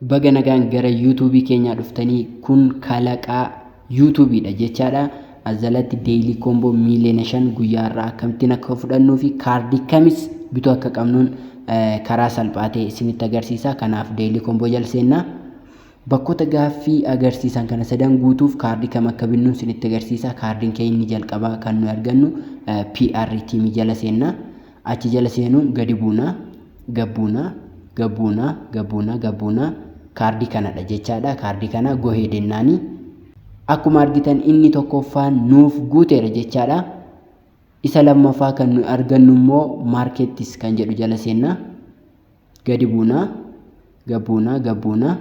Baga nagaan gara YouTubeii keenyaa dhuftanii. Kun kalaqaa YouTubeiidha jechaadha. As jalatti daily combo 5 miiliyoona guyyaa irraa akkamittiin akka fudhannuu fi kaardii kamis bituu akka qabnuun karaa salphaa ta'e isinitti agarsiisa. Kanaaf daily combo jala seennaa. Bakkoota gaaffii agarsiisan kana sadan guutuuf kaardii kam akka binnuun isinitti agarsiisa. Kaardiin keenya inni jalqabaa kan nuyi argannu PR teamii jala seennaa. Achi jala seenuun gadi buunaa, gabbuunaa, gabbuunaa, gabbuunaa, gabbuunaa, kaardii kanadha jechaadha. Kaardii kana go ahead jennaani. Akkuma argitan inni tokkoffaan nuuf guuteera jechaadha. Isa lammaffaa kan nuyi argannu immoo markets kan jedhu jala seennaa. Gadi buunaa, gabbuunaa, gabbuunaa,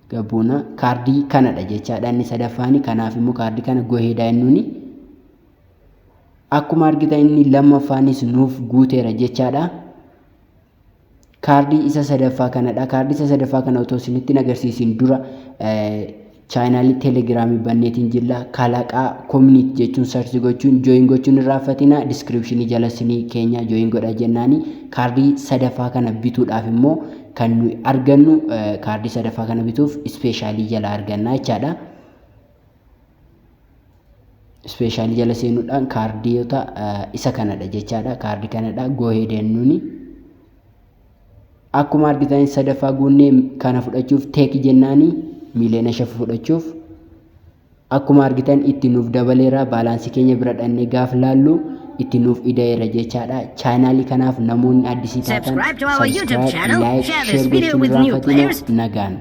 gabbuunaa, kaardii kanadha jechaadha. Inni sadaffaani kanaaf immoo kaardii kana go ahead jennuuni. Akkuma argitan inni lammaffaanis nuuf guuteera jechaadha. Kaardii isa sadaffaa kanadha. Kaardii isa sadaffaa kana otoo isinitti hin agarsiisin dura channelii Telegramii banneetiin jilla. Kalaqaa Community jechuun search gochuun join gochuun hin raaffatina. Descriptionii jala isinii keenya, join godha jennaani. Kaardii sadaffaa kana bituudhaaf immoo kan nuyi argannu, kaardii sadaffaa kana bituuf specialii jala arganna jechaadha. Specialii jala seenuudhaan kaardiyoota isa kanadha jechaadha. Kaardii kanadha, go ahead jennuuni. Akkuma argitan sadaffaa guunnee kana fudhachuuf take jennaani, 5 miiliyoona fudhachuuf. Akkuma argitan itti nuuf dabaleera. Balanceii keenya bira dhannee gaaf laallu itti nuuf ida'eera jechaadha. Channelii kanaaf namoonni addisii taatan Subscribe to our YouTube subscribe, channel, like, share this share video gochuun with new irraanfatina. players. Nagaan.